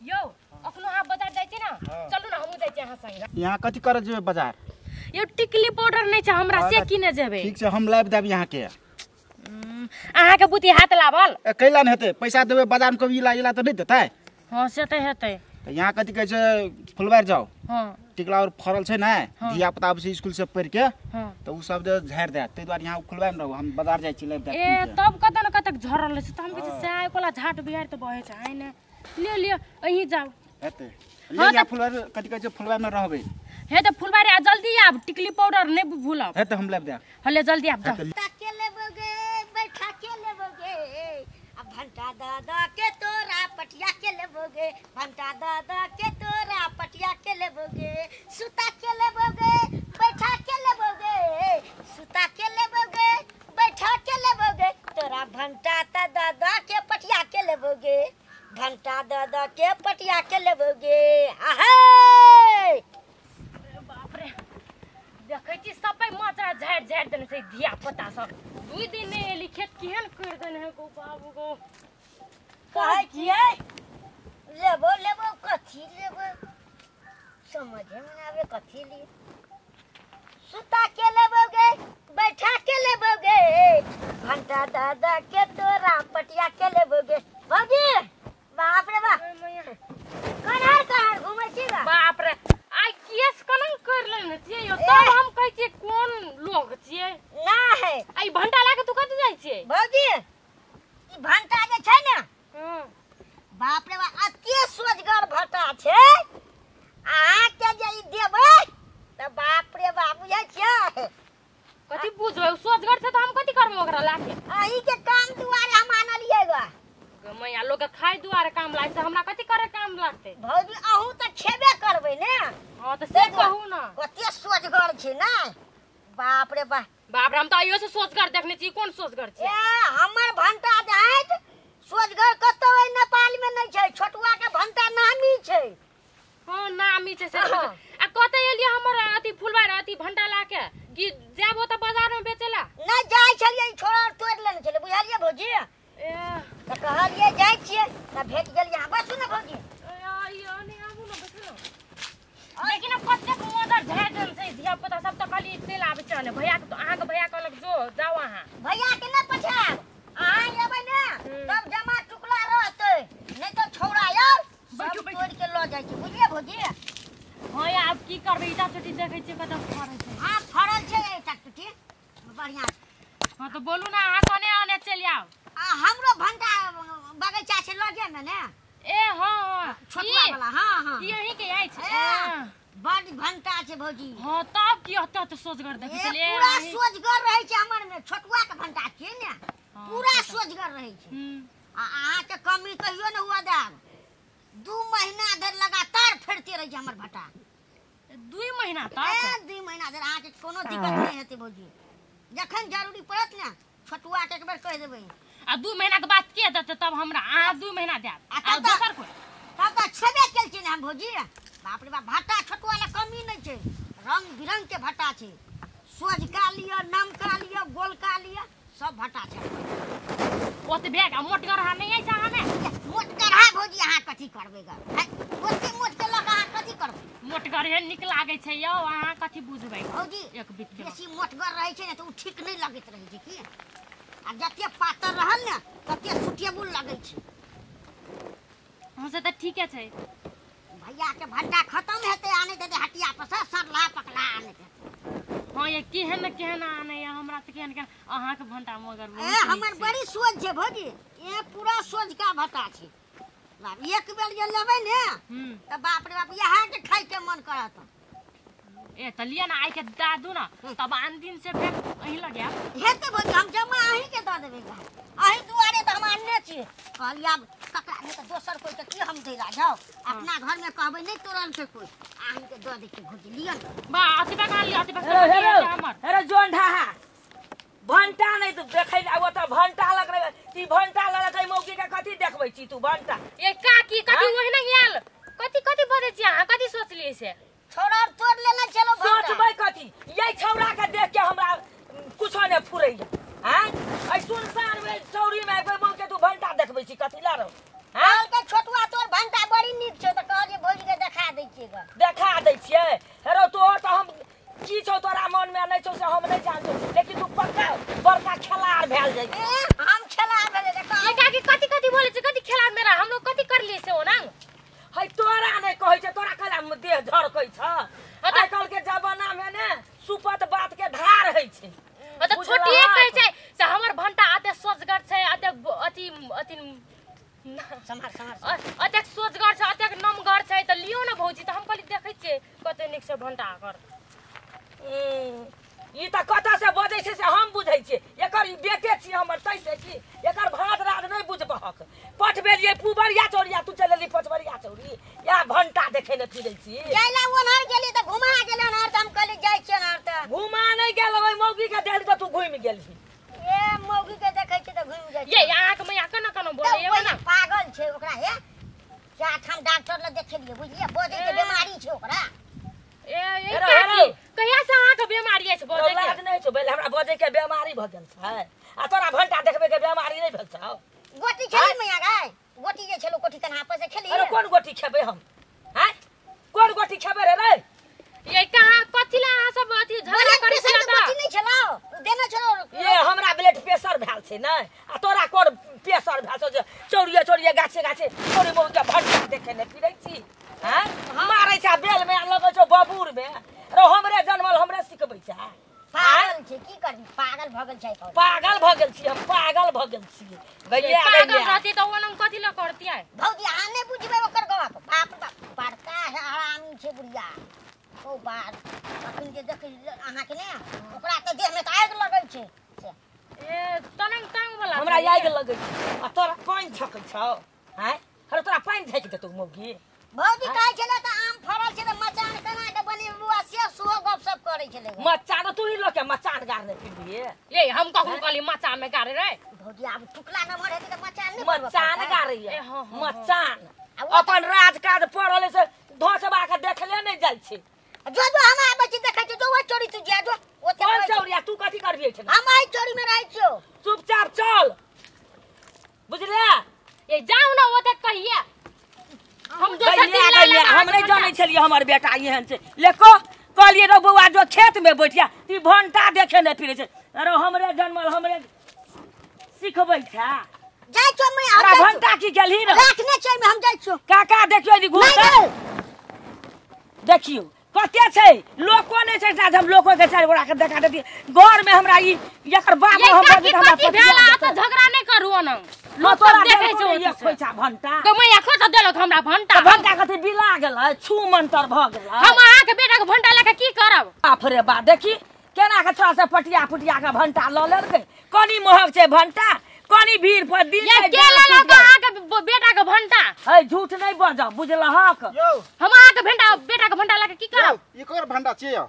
यौ अखनो अहाँ बाजार जाइ छी ना? चलू ना हमहूँ जाइ छी अहाँ संगे। यहाँ कथी करे जेबै बाजार? यौ टिकली पाउडर नै छै हमरा, से किने जेबै। ठीक छै, हम लाबि देब यहाँ के। अहाँ के बुद्धि हाथ लाबल। ए कैला नै हेतै? पैसा देबै बाजार में कभी इला इला तऽ नै देतै। हां से तऽ हेतै। तऽ यहाँ कथी कहै छै फुलबार जाउ। हां टिकला और फरल छै ने, धिया पुता आबै छै स्कूल से पढ़ के। हां तऽ उ सब जे झाड़ि देत, ताहि दुआरे यहाँ फुलबार में रहू, हम बाजार जाइ छी लाबि देब। ए तब कतऽ न कतक झरल छै, तऽ हम कहै छी सएह कोला झाट बिहार तऽ बहै छै आइ ने। लियो लियो अहीं जाउ। हेतै। ले यहाँ फुलबार कथी कहै छै फुलबार में रहबै। हे तऽ फुलबारी आ जल्दी आब, टिकली पाउडर नै भूलब। हेतै, हम लाबि देब। हले जल्दी आब जाउ। के लेबोगे बैठा के लेबोगे, अब भंटा दादा के तोरा पटिया के लेबोगे, भंटा दादा के तोरा पटिया के लेबोगे, सुता के लेबोगे बैठा के लेबोगे, सुता के लेबोगे बैठा के लेबोगे, तोरा भंटा दादा के पटिया के लेबोगे, भंटा दादा के पटिया के लेबोगे। आहे बाप रे, देखै छी सबै मजा झाड़ि झाड़ि देने छै धिया पुता सब। 2 दिन नहि एली, खेत केहन करि देने है गो बाबू गो। कहै छियै लेबो लेबो कथी लेबो, समझे में ना आवे कथी लिए। सुता के लेबोगे बैठा के लेबोगे, भंटा दादा के तोरा पटिया के लेबोगे। भौजी बाप रे बाप, कन्हर कन्हर घुमै छी बा। बाप रे, आइ केस कोना कर लेने छियै यौ? तब हम कहै छियै कोन लोग छियै ना है। आइ भंटा लए के तू कतऽ जाइ छियै? भौजी ई भंटा जे छै ने, बाप रे बाप अते सोजगर भंटा छै, अहाँ के जे ई देबै तऽ बाप रे बाप बुझै छियै कथी बुझबै? सोजगर छै तऽ हम कथी करबै ओकरा लए के? अहीं के काम दुआरे हम आनलियै गा। मैया लोग के खाय दुआरे काम लागै छै, हमरा कथी करे काम लागतै? भौजी अहूँ तऽ खेबे करबै ने। हां तऽ से कहू ना, कते सोजगर छै ने, बाप रे बाप। बाप रे, हम तऽ अइयो से सोजगर देखने छी, कोन सोजगर छै? ए हमर भंटा जाइत सोजगर कतौ एहि नेपाल में नै छै, छोटुआ के भंटा नामी छै। हां नामी छै से। आ कतऽ एलियै हमर अथी फुलबार अथी भंटा ला के कि जाबो तऽ बाजार में बेचेला? नै जाइ छलियै, छोड़ा तोड़ि लेने छलै बुझलियै भौजी। ए तऽ कहलियै जाइ छियै तऽ भेट गेलियै। अहाँ बसू ने भौजी। लेकिन अब कतेक मदर झाड़ि देने छै धिया पुता सब, तऽ कहली चलि आबै छै ने भैया के, अहाँके भैया कहलक जो जाउ अहाँ। भैया के नहि पठायब, अहाँ एबै ने तब जमा टुकला रहतै, नहि तऽ छौड़ा यार बैठू तोड़ि के लऽ जाइ छै बुझलियै भौजी। हँ यार आब की करबै, ईटा चोटी देखै छियै कतऽ फड़ै छै। हँ फड़ल छै ईटा चोटी बढ़िआँ छै। हँ तऽ बोलू ने अहाँ कने आने चलि आउ। आ हमरो भंटा बगीचा छै लगे मे ने। ए हाँ हाँ छोटुआ वाला। हाँ हाँ ई अहीं के अछि। बड भंटा छै भौजी। हाँ तब की हतै तऽ सोजगर देखै छलियै, पूरा सोजगर रहै छै हमर मे, छोटुआ के भंटा छियै ने, पूरा सोजगर रहै छै। आ अहाँ के कमी कहियो ने हुआ देब, 2 महीना धरि लगातार फेरते रहै छै हमर भंटा। 2 महीना तक? ए 2 महीना धरि अहाँ के कोनो दिक्कत नहि हेतै भौजी, जखन जरूरी पड़त ने छोटुआ के एक बेर कहि देबै। आ 2 महीना के बाद के देतै तब हमरा? अहाँ 2 महीना देब आ दोसर कोइ? तब तऽ छेबे केल छियै ने हम भौजी। बाप रे बाप, भट्टा छोटुआ लए कमी नहि छै, रंग बिरंग के भट्टा छै, सोझका लिअ, नमका लिअ, गोलका लिअ, सब भट्टा छै। ओतबे आ मोटगरहा नहि अछि अहाँ मे? मोटगरहा भौजी अहाँ कथी करबै ग? ओते मोट के लऽ कऽ अहाँ कथी करबै? मोटगरहे नीक लागै छै यौ, अहाँ कथी बुझबै भौजी? एक बीत के बेसी मोटगर रहै छै ने तऽ ओ ठीक नहि लगैत रहै छै की, आ जते पातर रहल ने तते सुटेबुल लगै छै। हँ से तऽ ठीके छै। भैया के भंटा खत्म हेतै आनै देतै हटिया पर से सड़ला पकला आनै देतै। हँ ये केहन ने केहन आनै या, हमरा तऽ केहन केहन अहाँके भंटा मगर ए हमर बड़ी सोझ छै भौजी, ए पूरा सोझका भंटा छै। बाप एक बेर जे लेबै ने तऽ बाप रे बाप यहाँ के खाय के मन करत। ए तऽ लिअ ने आइ के दए दू ने, तब आन दिन से फेर अहीं लग आयब। हेतै भौजी, हम जमा अहीं के दऽ देबै गा, अहीं दुआरे तऽ हम आनने छियै। कहलियै आब ककरा नहि तऽ दोसर कोइ के की हम दै ला जाउ, अपना घर में कहबै नहि तोड़ल छै कोइ, अहीं के दऽ दै छियै भौजी, लिअ ने। बा अतबे कहाँ लिअ, अतबे हमर। हेरो जोन ढाहा भंटा नहि तू देखै ले आबो तऽ भंटा लग रहे, ई भंटा लग रहे मौगी के कथी देखबै छी तू भंटा? ए काकी कथी ओहिना आयल, कथी कथी बजै छी अहाँ, कथी सोचलियै से? छौड़ा तोड़ लेने चलो भंटा। सोचबै कथी? यही छौड़ा के देख के हमरा कुछो नहि फुरैया। हैं ऐ सुनसान में चौरी में कोई मौके तू भंटा देखबै छी कथी ला रहो? हां के छोटुआ तोर भंटा बड़ी नीक भंटा कर। ई त कतऽ से बजै छै से हम बुझै छियै। एकर ई बेटे छी हमर तै से की एकर भात राज नहि बुझबहक। पठबेलियै पुबरिया चौरिया तू चलि एली पचबरिया चौरी या भंटा देखै ले फिरै छी। जाइला ओनहर गेली त घुमा गेल ओनहर त हम कहली जाइ छियै ओनहर त घुमा नहि गेल ओहि मौगी के देखली त तू घुमि गेलही। ए मौगी के देखै छी त घुमि जाइ। ये अहाँ के मैया केना केना बोलैया ना पागल छै ओकरा। हे चार ठाम डॉक्टर लग देखेलियै बुझलियै बजै के बीमारी छै ओकरा। ए ए काकी कहिया से अहाँ के बीमारी अछि बजै के? लाज नहि छौ बेल हमरा बजै के बीमारी भ गेल छै आ तोरा भंटा देखबै के बीमारी नहि भेल छौ। गोटी खेली मैया गाय गोटी जे छलो कोठी कन्हा पर से खेली। अरे कोन गोटी खेबै हम? हैं कोन गोटी खेबै रे रे? ये कहां कथि ला अहाँ सब अथि झगड़ा करै छी? गोटी नहि छलो देने छलो। ये हमरा ब्लड प्रेशर भेल छै नै आ तोरा कोन प्रेशर भेल छौ जे चौरिये चौरिये गाछे गाछे तोरे मौगी के भंटा देखै ले फिरै छी? हैं मारै छै बेल में लगै छौ बबूर में। रो हमरे जनमल हमरे सिखबै छै। पागल छै की करबी पागल भ गेल छै। पागल भ गेल छी हम पागल भ गेल छी। गैया पागल रहती त ओनम कथि ल करतियै? भौजी अहाँ नहि बुझबै ओकर गप। बाप बाप बड़का हरामी छै बुढ़िया। ओ बात अखन जे देखै अहाँ के ने ओकरा त देह में त आगि लगै छै। ए तनंग तंग वाला हमरा आगि लगै छै आ तोरा पानि छकै छौ? हैं अरे तोरा पानि झकि देतौ मौगी। भौजी कहै छलै त आम फड़ल छै त मचान केना के बनेबू आ से सेहो गप सब करै छलै। मचान तू ही लके मचान गाड़ने फिरबिहे? ए हम कखनो कहली मचान में गाड़े रे? भौजी आब टुकला नमहर हेतै त मचान नहि बनबऽ मचान गाड़ैया मचान अपन राज काज पड़ल से धोसबा के देखले नहि जाइ छै। जो जो हम आबै छी देखै छी जो ओ चोरी तू जा जो ओते कोन चोरिया तू कथि करबिहे छै? हम आई चोरी में रहै छियो। चुपचाप चल बुझले। ए जाउ ना ओते कहिया हम दोसर दिन ला हम नहीं जानै छलियै हमर बेटा एहन छै। लेको कहलियै रो बौआ जो खेत में बैठिया ती भंटा देखे नै फिरै छै। अरे हमरे जनमल हमरे सिखबै छै। जाइ छौ मैं हम जाइ भंटा की गेलही न राखने छै हम जाइ छौ। काका देखियो दी घुमतै देखियो कते छै लोको नै छै जे हम लोको के चारि गोरा के देखा देती घर में हमरा ई एकर बाप हम हमरा भेल आ त झगड़ा नै करू अनंग लोक सब देखै छै ओ खोइछा भंटा त मैया खोट देलक हमरा भंटा। भंटा कथि बिला गेलै छू मंतर भ गेलै। हम अहाँ के बेटा के भंटा लके की करब? बाप रे बा देखी केना के छोरा से पटिया पुटिया के भंटा ल लेलकै। कनी महग छै भंटा कनी भीड़ पर दिन ये के लेलक अहाँ के बेटा के भंटा? है झूठ नै बजब बुझलहक। हम अहाँ के भंटा बेटा के भंटा लके की करब? ई कर भंटा छियै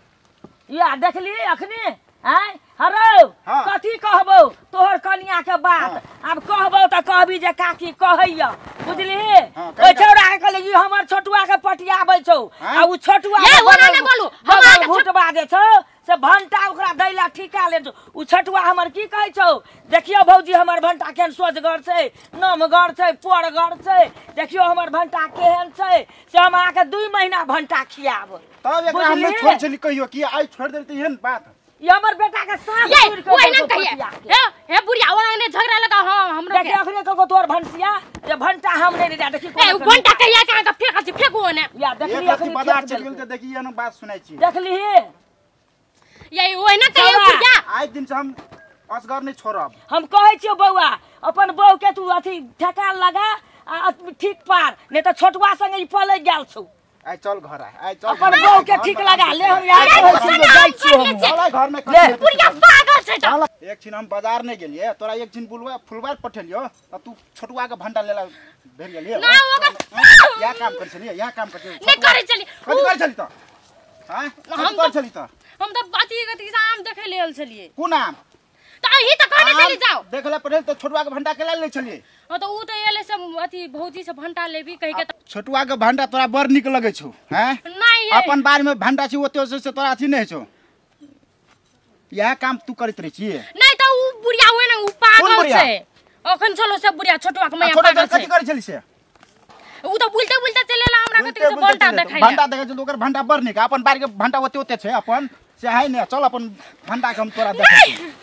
या देखली अखनी? हैं हरौ कथी कहबौ तोहर कनिया के बात आब कहबौ त कहबी जे काकी कहैया बुझली। ओइ छौड़ा के कहली ई हमर छोटुआ के पटियाबै छौ आ उ छोटुआ ये ओना नै बोलू हम अहाँ के भूतबा जे छौ से भंटा ओकरा दैला ठीका ले। उ छोटुआ हमर की कहै छौ देखियो भौजी हमर भंटा केहन सोझगर छै नमगर छै पोरगर छै देखियो हमर भंटा केहन छै से हम अहाँ के 2 महीना भंटा खियाब। तब एकरा हम नै छोड़ छली कहियो कि आइ छोड़ देल त एहन बात ये हमर बेटा के साफ चूर के ओहिना कहिया। हे हे बुढ़िया ओना ने झगड़ा लगा। हां हमरो देखि अखने कको तोर भंसिया जे भंटा हम नै दे देखि ए भंटा कहिया के अहाँ फेक छी फेकू ओने या देखली अखनी बाजार चल गेल त देखी एहन बात सुनाइ छी देखली ये ओहिना कहिया बुढ़िया। आइ दिन से हम असगर नै छोड़ब। हम कहै छियौ बौआ अपन बहू के तू अथी ठेकान लगा आ ठीक पार नै त छोटुआ संगे ई पलै गेल छौ। आइ चल घर आइ चल अपन बहू के ठीक लगा ले। हम यार कहै छी जाइ छी हम चल घर में बुढ़िया पागल छै त। एक छिन हम बाजार नै गेलियै तोरा एक छिन बुलवा फुलवार पठेलियो त तू छोटुआ के भंटा लेला भेल गेलियै ना ओकर या काम कर छलियै या काम कर नै करै छलियै कथि कर छली त? हां हम कर छली त हम त अथी कथी से आम देखै लेल छलियै। कोन आम? त अही त कहने छली जाओ देखला पठेल त छोटुआ के भंटा केला ले छलियै। हां त उ त एले से अथी भौजी से भंटा लेबी कहि के छोटुआ के भंटा तोरा बड़ नीक लगै छौ? हैं नहीं अपन बार में भंटा छी ओते से तोरा अथी नै छौ। यह काम तू करैत रहै छी? नहीं त उ बुढ़िया होय न उ पागल छै अखन चलो से बुढ़िया छोटुआ के मैया पागल छै। कथि करै छली से? उ त बुलते बुलते चलेला हमरा कथि से भंटा देखाइ भंटा देखै छै ओकर भंटा बड़ नीक अपन बार के भंटा ओते ओते छै अपन से है ने। चल अपन भंटा के हम तोरा देखै छी।